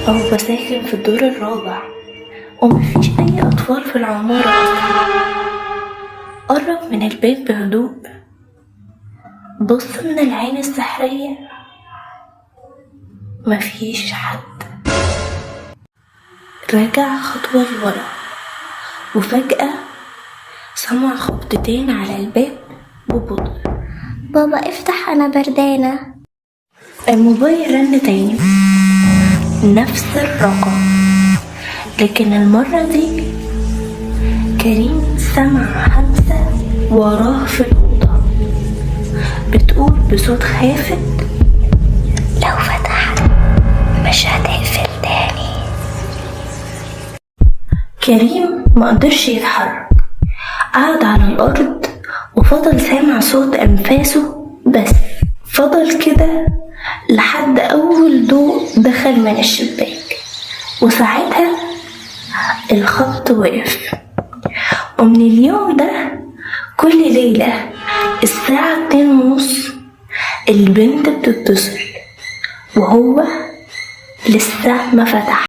هو ساكن في الدور الرابع ومفيش أي أطفال في العمارة أصلا. قرب من الباب بهدوء، بص من العين السحرية، مفيش حد. رجع خطوة لورا وفجأة سمع خبطتين على الباب ببطء. بابا افتح، أنا بردانة. الموبايل رن تاني، نفس الرقم، لكن المرة دي كريم سمع همسة وراه في الأوضة بتقول بصوت خافت: لو فتحت مش هتقفل تاني. كريم مقدرش يتحرك، قعد على الأرض وفضل سامع صوت أنفاسه بس. فضل كده لحد أول ضوء دخل من الشباك، وساعتها الخبط وقف. ومن اليوم ده كل ليلة الساعة 2:30 البنت بتتصل وهو لسه ما فتح.